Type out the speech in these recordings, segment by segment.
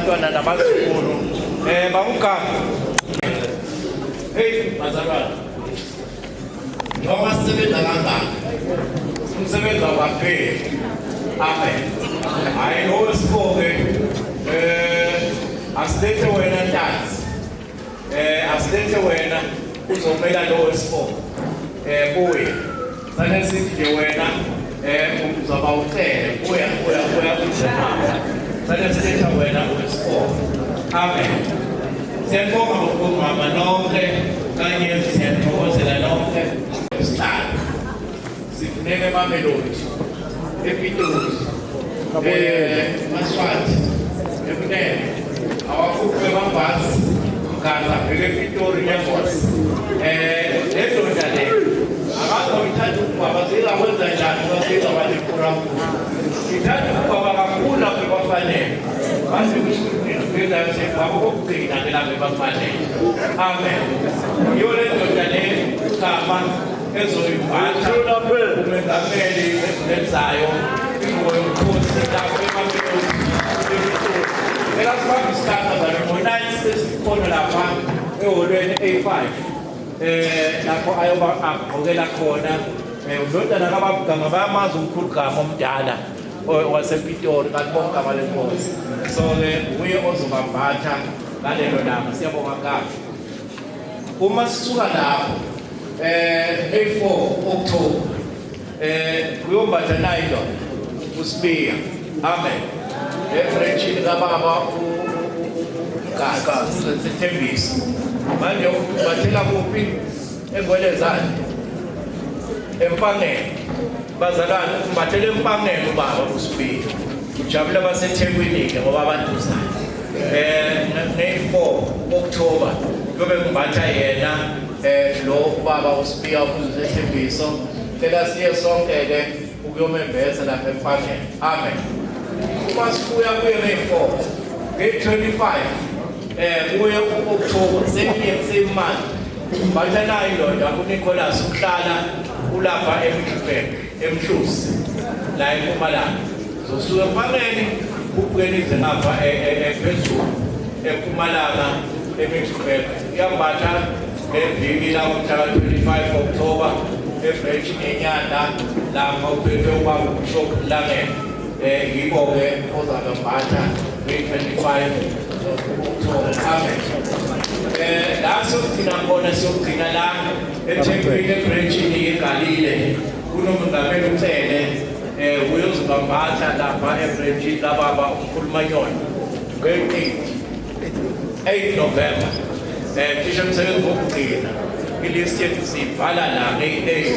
Abantwana nabazukulu bawugama. Hey bazalwane. Noma sisebenza kangaka. Umsebenzi awukapheli. Amen. Hayi lo wesifoke asilethe wena ntanzi. Asilethe wena uzomela lo wesifoke. Kuye. Sane sithi nje wena uzaba ucele kuya kuya kuya kuJehova. Sane siletha wena wesifoke. Amen. Siyabonga ngokubonga nonke kanye siyathokozela nonke. Sihlalo. Sifuneka eMamelodi, ePitoli, Maswati, ekunene awakhuphe amabhasi mgaza bheke ePitori Lagos. Le ndoda le akazoyithanda ukubaba singakwenza njani basingabalepurampura ithanda ukubaba kakhulu lapho ebafanele baze kusho kokugcina ke lapho ebafanele. Amen. Yiyo le ndoda le gama ezoyiphatha umengameli ezilenzayo ingubo yobukhosi lapho eMamelodi. Cela sibambe isikhathi bazalwane, ngo-9 sesikhona lapha ehholweni A5 lapho ayoba agqokela khona undodana kababa bayamazi umkhulu gama omdala wasePitori kanti bonke abalenkosi. So-ke uye ozobambatha ngalelo langa. Siyabonga kahle. Uma sisuka lapho 4 October uyombatha nayo indoda uSibiya. Amen. Ebranchini kababa uMgazi sethembisa. Manje ubathela kuphi? Engwelezane. Empangeni. Bazalwane umbathele empangeni ubaba uSibiya. Ujabula baseThekwini-ke ngoba abaduzane. Nge-4 October kuyobe kumbatha yena lo ubaba uSibiya uZethembiso. Cela siye sonke ke ukuyomembesa lapha empangeni. Amen. Uma sibuya kuye nge-4 nge-25 kuye u-October same month umbatha nayo indoda uNicholas uhlala ulapha eMiddelburg eMhluzi la eMpumalanga. Zosuka empangeni ubukele ize ngapha phezulu eMpumalanga eMiddelburg. Uyambatha ngeviki la ngomhla ka-25 October ebranchini yeNyanda lapha uphethwe ubaba uBishop Langeni. Yibo-ke ozabambatha ngeyi-25 October. Amen. La siyogcina khona siyogcina la eThekwini ebranchini yeGalile kunomongameli uCele uyozibambatha lapha ebranchini kababa umkhulumanyoni nge-8 8 November. Cishe umsebenzi wokugcina ilist yethu siyibhala la ngeyi-8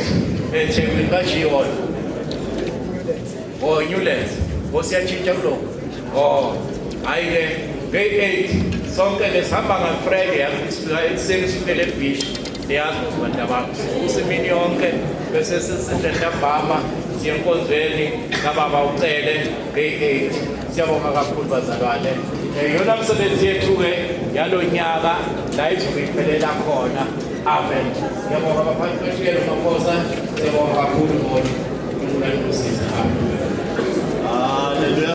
eThekwini kaJion o Newlands osiyashintsha kulokho. Oh hayi-ke ngeyi-8 sonke ke sihamba nga-Friday sifika ekuseni sifike ebeach niyazi ukuthi bantu abami usemini yonke bese sesihle ntambama siye enkonzweni kababa uCele ngeyi-8. Siyabonga kakhulu bazalwane. Iyona msebenzi yethu-ke yalo nyaka la izobe iphelela khona. Amen. Siyabonga baphathi behlelo Maphosa, siyabonga kakhulu ngoni. Unkulunkulu asize. Amen.